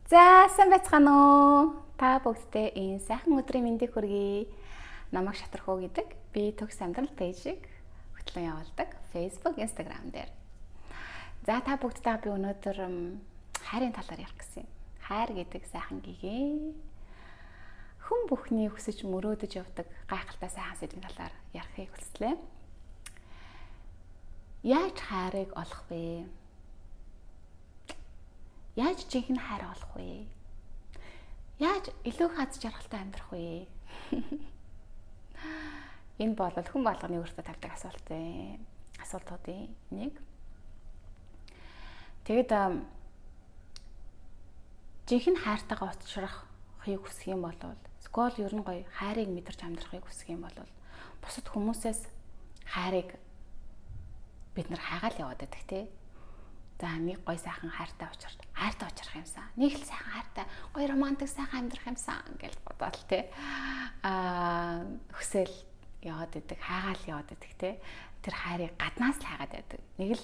За, сайн байцгаана уу? Та бүгдтэй энэ сайхан өдрийн мэндийг хүргэе. Намайг Шатархуу гэдэг. Би Төгс амьдрал пэйжийг хөтлөн явуулдаг Facebook, Instagram дээр. За, та бүгдтэй би өнөөдөр хайрын талаар ярих гэсэн юм. Хайр гэдэг сайхан гэгээ. Хүн бүхний хүсэж мөрөөдөж явдаг гайхалтай сайхан сэдвийн талаар ярихыг хүслээ. Яаж хайрыг олох вэ? Яаж жинхэнэ хайр олох вэ? Яаж илүү их аз жаргалтай амьдрах вэ? Энэ бол хүн болгоны өөртөө тавьдаг асуулт ээ. Асуултуудын нэг. Тэгэд жинхэнэ хайртайгаа учрахыг хүсэх юм бол эсвэл ер нь гоё хайрыг мэдэрч амьдрахыг хүсэх юм бол бусад хүмүүсээс хайрыг бид нар хайгаал яваад байдаг тий. За, нэг гоё сайхан хайртай учрах, хайртай учрах юмсан. Нэг л сайхан хайртай, гоё романтик сайхан амьдрах юмсан гэж бодоол тий. Хүсэл яваад байдаг, хайгаал яваад байдаг тий. Тэр хайрыг гаднаас л хайгаад байдаг. Нэг л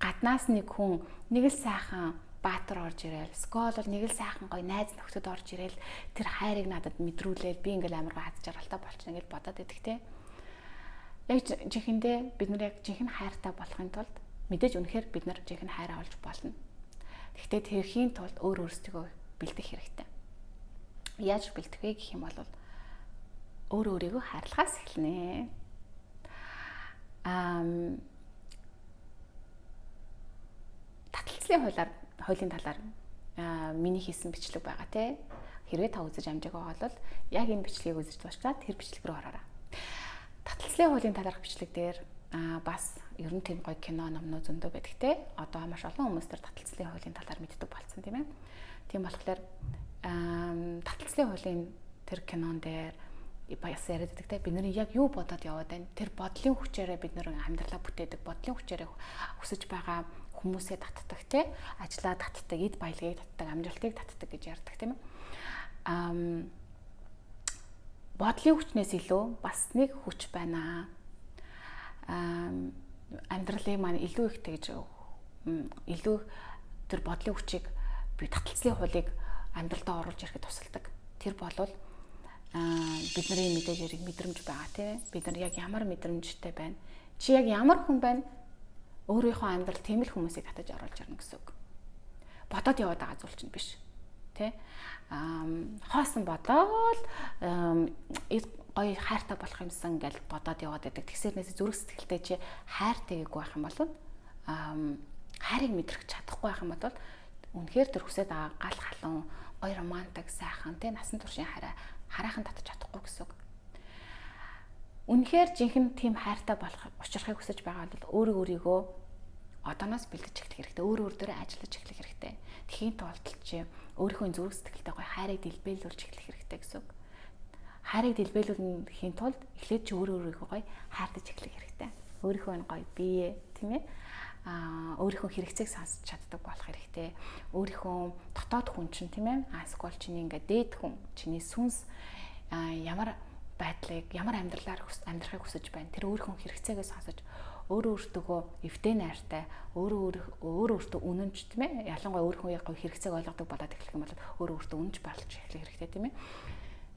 гаднаас нэг хүн, нэг л сайхан баатар орж ирээл, эсвэл бол нэг л сайхан гоё найз нөхдөд орж ирээл, тэр хайрыг надад мэдрүүлээл, би ингээл амар гоё аз жаргалтай болчихно гэж бодоод байдаг тий. Яг жинхэнэ бид нар яг жинхэнэ хайртай болохын тулд мэдээж үнэхээр бид нар жинхэнэ хайраа олж болно. Гэхдээ тэрхийн тулд өөр өөрсдийгөө бэлдэх хэрэгтэй. Яаж бэлдэх вэ гэх юм бол өөр өөрийгөө хайрлахаас эхэлнэ. Таталцлын хуулийн талаар миний хийсэн бичлэг байгаа тий. Хэрвээ та үзэж амжаагүй бол яг энэ бичлэгийг үзэж дуусчаад тэр бичлэг рүү ороорой. Таталцлын хуулийн талаарх бичлэг дээр бас ер нь тийм гоё кино номноо зөндөө байдаг те. Одоо маш олон хүмүүс тэр таталцлын хуулийн талаар мэддэг болсон, тийм ээ. Тийм болохоор таталцлын хуулийн тэр кинон дээр бас яриад байдаг те. Бид нар яг юу бодоод яваад байна? Тэр бодлын хүчээрээ бид нар амьдралаа бүтээдэг, бодлын хүчээрээ хүсэж байгаа хүмүүсээ татдаг те. Ажлаа татдаг, эд баялагийг татдаг, амжилтыг татдаг гэж ярьдаг, тийм ээ. Бодлын хүчнээс илүү бас нэг хүч байна. Амьдралын маань илүү их тэгж илүү тэр бодлын хүчийг би таталцлын хуулийг амьдралдаа оруулж ирэхэд тусалдаг. Тэр болвол бидний мэдээж хэрэг мэдрэмж байгаа тийм. Бид нар яг ямар мэдрэмжтэй байна? Чи яг ямар хүн байна? Өөрийнхөө амьдрал тийм л хүмүүсийг татаж оруулж ирнэ гэсэн үг. Бодоод яваад байгаа зүйл чинь биш. Тэ? Хоосон бодоол гоё хайртай болох юмсан гэж бодоод яваад байдаг. Тэгсэрнээс зүрх сэтгэлдээ чи хайртай гээгүй байх юм бол хайрыг мэдрэх чадахгүй байх юм бол үнэхээр тэр хүсээд байгаа гал халуун, гоё романтик, сайхан тэ насан туршийн хайраа хараахан татаж чадахгүй гэсэн үг. Үнэхээр жинхэнэ тийм хайртай болох учрахыг хүсэж байгаа бол өөрөө өөрийгөө одооноос бэлдэж эхлэх хэрэгтэй. Өөр өөр дээрээ ажиллаж эхлэх хэрэгтэй. Тэхийн тулд чи өөрийнхөө зүрх сэтгэлдээ гоё хайрыг дэлбэлүүлж эхлэх хэрэгтэй гэсэн үг. Хайрыг дэлбэлүүлэхийн тулд эхлээд чи өөрөө өөрийгөө гоё хайрлаж эхлэх хэрэгтэй. Өөрийнхөө энэ гоё бие, тийм ээ. Өөрийнхөө хэрэгцээг сонсч чаддаг болох хэрэгтэй. Өөрийнхөө дотоод хүн чинь, тийм ээ. Эсвэл чиний ингээ дээд хүн, чиний сүнс ямар байдлыг, ямар амьдралаар амьдрахыг хүсэж байна. Тэр өөрийнхөө хэрэгцээгээ сонсож өөрөө өөртөөгөө эвтэй найртай, өөрөө өөртөө үнэнч, тийм ээ. Ялангуяа өөрийнхөө гоё хэрэгцээг ойлгодог болоод эхлэх юм бол өөрөө өөртөө үнэнч болж эхлэх хэрэгтэй, тийм ээ.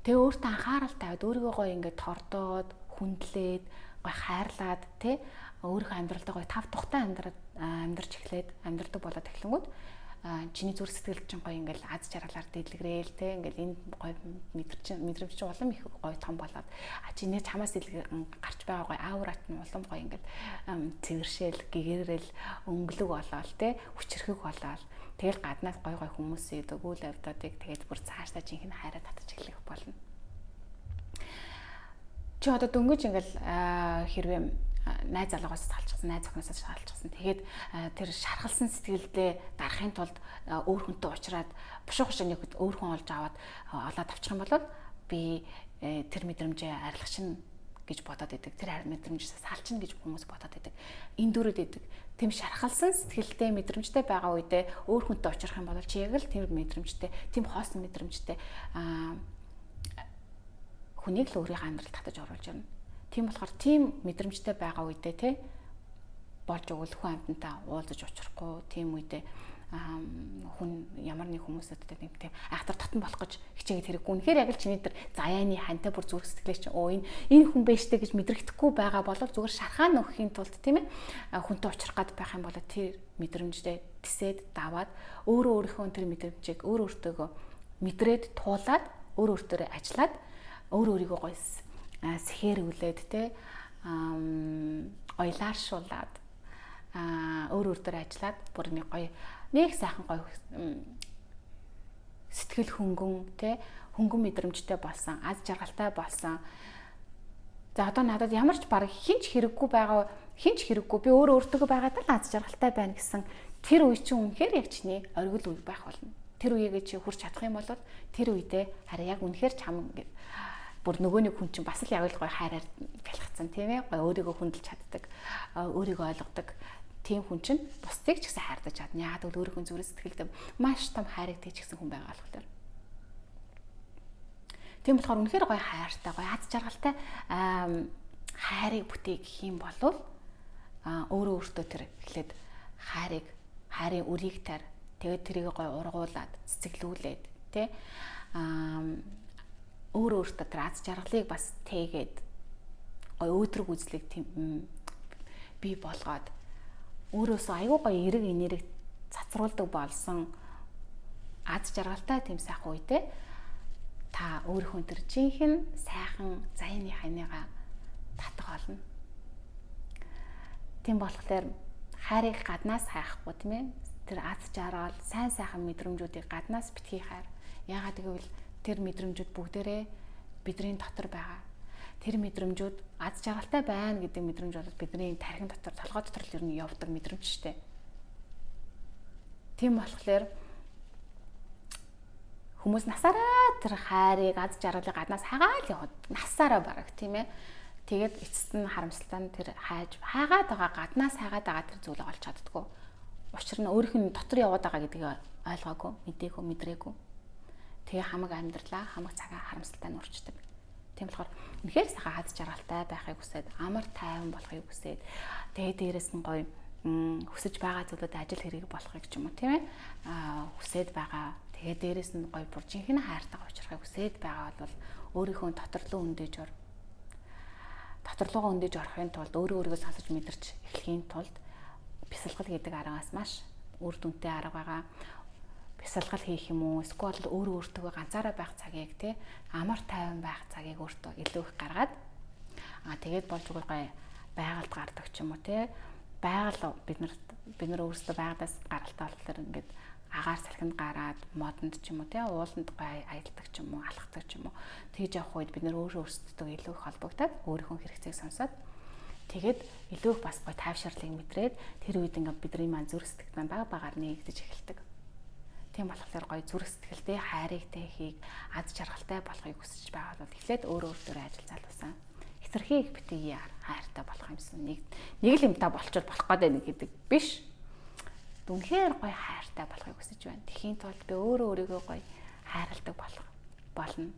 Тэгээ өөртөө анхаарал тавиад, өөрийгөө гоё ингээд тордоод, хүндлээд, гоё хайрлаад, тий, өөрийнхөө амьдралдаа гоё тав тухтай амьдрч эхлээд амьдрдаг болоод эхлэнгүүт чиний зүрх сэтгэл чинь гоё ингээл аз жаргалаар дэлгрээл, тий, ингээл энэ гоё мэдрэмж чинь улам их гоё том болоод чиний чамаас дэлгэр гарч байгаа гоё аурат нь улам гоё ингээл цэвэршээл, гэгэрэл, өнгөлөг болоод, тий, хүчрхэг болоод тэгэл гаднаас гоё гоё хүмүүсийг үйл явдлуудыг тэгээд бүр цаашдаа жинхэнэ хайраа татаж эхлэх болно. Чи одоо дөнгөж ингээл хэрвээ найз залуугаас салчихсан, найз охиноос салчихсан. Тэгээд тэр шархалсан сэтгэлдээ дарахын тулд өөр хүнтэй уулзраад бушуу хушаа нэг өөр хүн олж аваад олоод авчих юм бол би тэр мэдрэмжээ арилгах чинь гэж бодоод идэг. Тэр мэдрэмжээс салчихна гэж хүмүүс бодоод идэг. Энэ дөрөд идэг. Тэм шархалсан сэтгэлтэй мэдрэмжтэй байгаа үедээ өөр хүнтэй уулзрах юм бол чи яг л тэр мэдрэмжтэй, тэм хоосон мэдрэмжтэй хүнийг л өөрийнхөө амьдралд татаж оруулж ирнэ. Тийм болохоор тийм мэдрэмжтэй байгаа үедээ те болж өгвөл хүн амьтантай уулзаж учрахгүй, тийм үедээ хүн ямар нэг хүмүүстэй нэг тийм айхтар татан болох гэж хичээгээд хэрэггүй. Үнэхээр яг л чиний тэр заяаны хантай бүр зүрх сэтгэлээ чинь өө энэ хүн байж тээ гэж мэдрэхдэггүй байгаа бол зүгээр шархаа нөхөхийн тулд, тийм ээ, хүнтэй учрах гад байх юм бол тэр мэдрэмжтэй тисээд даваад өөрөө өөрийнхөө тэр мэдрэмжийг өөр өөртөөгөө мэдрээд туулаад өөр өөртөөрөө ажиллаад өөр өөрийгөө гоё сэхэрүүлээд те гоёлааршуулад өөр өөр дээр ажиллаад бүр нэг гоё, нэг сайхан гоё сэтгэл хөнгөн те, хөнгөн мэдрэмжтэй болсон, аз жаргалтай болсон. За, одоо надад ямар ч баг хэн ч хэрэггүй байгаа, хэн ч хэрэггүй, би өөрөө өөртөө байгаад л аз жаргалтай байна гэсэн тэр үе чинь үнэхээр яг чиний оргил үе байх болно. Тэр үегээ чи хүрч чадах юм бол тэр үедээ харин яг үнэхээр чам бүр нөгөө нэг хүн чинь бас л яг л гоё хайраар бялхацсан, тийм ээ, гоё өөрийгөө хүндэлж чаддаг, өөрийгөө ойлгодог тийм хүн чинь бусдыг ч гэсэн хайрлаж чадна. Яагаад гэвэл өөрийнхөө зүрх сэтгэлд маш том хайрыг ч гэсэн хүн байгаа болохоор. Тийм болохоор үнэхээр гоё хайртай, гоё аз жаргалтай хайрыг бүтээ гэх юм бол өөрөө өөртөө тэр эхлээд хайрыг, хайрын үрийг тар, тэгээд тэрийг гоё ургуулад, цэцэглүүлээд тий өөрөө өөртөө тэр аз жаргалыг бас тээгээд гоё өөдрөг үзлийг тийм бий болгоод өөрөөсөө айгүй гоё эрэг энерги цацруулдаг болсон аз жаргалтай тийм сайхан үедээ та өөрийнхөө тэр жинхэнэ сайхан заяаны ханыгаа татах болно. Тийм болохоор хайрыг гаднаас хайхгүй, тийм ээ. Тэр аз жаргал, сайн сайхан мэдрэмжүүдийг гаднаас битгий хайр. Яагаад гэвэл тэр мэдрэмжүүд бүгдээрээ бидний дотор байгаа. Тэр мэдрэмжүүд, аз жаргалтай байна гэдэг мэдрэмж бол бидний тархин дотор, толгой дотор л ер нь явдаг мэдрэмж штэ. Тийм болохоор хүмүүс насаараа тэр хайрыг, аз жаргалыг гаднаас хагаал яваад насаараа бараг, тийм ээ. Тэгээд эцэст нь харамсалтай нь тэр хайж хайгаад байгаа, гаднаас хайгаад байгаа тэр зүйлийг олж чаддаггүй. Учир нь өөрийнх нь дотор яваад байгаа гэдгийг ойлгоогүй, мдээгүй, мэдрээгүй. Тэгээ хамаг амьдралаа, хамаг цагаа харамсалтай нь урчдаг. Тийм болохоор үнэхээр сайхан аз жаргалтай байхыг хүсээд, амар тайван болохыг хүсээд, тэгээ дээрэс нь гоё хүсэж байгаа зүйлүүд ажил хэрэг болохыг ч юм уу, тийм ээ, хүсээд байгаа. Тэгээ дээрэс нь гоё бүр жинхэнэ хайртайгаа уулзрахыг хүсээд байгаа бол өөрийнхөө дотор руу өндөж ор. Дотор руугаа өндөж орохын тулд, өөрөө өөрийгөө сонсож мэдэрч эхлэхийн тулд бясалгал гэдэг аргаас маш үр дүнтэй арга байгаа. Бясалгал хийх юм уу? Эсвэл өөрөө өөртөө ганцаараа байх цагийг, тий, амар тайван байх цагийг өөртөө илүү их гаргаад тэгээд болж өгөх гоё байгальд гардаг ч юм уу, тий. Байгаль бид нар өөрсдөө байгалаас гаралтай болохоор ингээд агаар салхинд гараад модонд ч юм уу, тий, ууланд гой аялдаг ч юм уу, алхдаг ч юм уу, тэгж явах үед бид нар өөрөө өөрсдөө илүү их холбогдоод, өөрийнхөө хэрэгцээг сонсоод, тэгээд илүү их бас гой тайвширлыг мэдрээд тэр үед ингээд бидний маань зүрх сэтгэл маань бага багаар нээгдэж эхэлдэг. Тийм болохоор гоё зүрх сэтгэлдээ хайрыг тэхийг, аз жаргалтай болохыг хүсэж байгаа бол эхлээд өөрөө өөртөө ажил залуусан. Хэтэрхий их битгий хайртай болох юмсан. Нэг нэг л юмтай болчвол болох гээд байна гэдэг биш. Үнэхээр гоё хайртай болохыг хүсэж байна. Тэхийн тулд би өөрөө өөрийгөө гоё хайрладаг болох болно.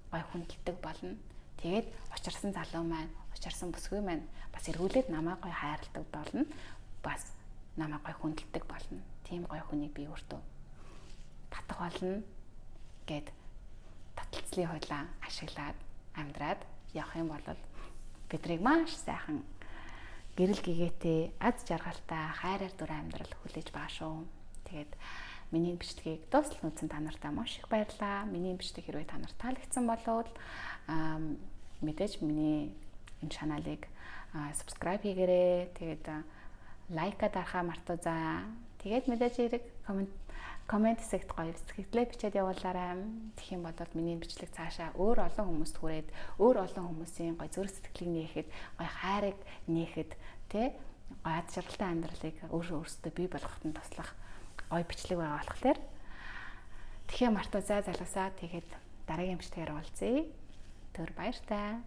Гоё хүндэлдэг болно. Тэгээд учирсан залуу маань, учирсан бүсгүй маань бас эргүүлээд намайг гоё хайрладаг болно. Бас намайг гоё хүндэлдэг болно. Тийм гоё хүнийг би өөртөө татах болно гэд таталцлын хуулиа ашиглаад амьдраад явах юм бол бидрийг маш сайхан гэрэл гэгээтэй, аз жаргалтай, хайраар дүр амьдрал хүлээж байгаа шүү. Тэгээд миний бичлэгийг дуустал үзсэн та нартай маш их баярлалаа. Миний бичлэг хэрвээ та нарт таалагдсан болвол мэдээж миний энэ channel-ыг subscribe хийгээрэй. Тэгээд like-аа дарахаа мартуу заа. Тэгээд мэдээж хэрэг comment хэсэгт гоё сэтгэлдээ бичээд явуулаарай. Тэгэх юм бол миний бичлэг цаашаа өөр олон хүмүүст хүрээд, өөр олон хүмүүсийн гоё зүрх сэтгэлийг нээхэд, гоё хайрыг нээхэд, тэ, гоё аз жаргалтай амьдралыг өөрөө өөрсдөө бий болгоход нь туслах гоё бичлэг байгаа болохоор тэгэхээр мартуу заа, залуусаа. Тэгээд дараагийн бичлэгээр уулзъя. Түр баяртай.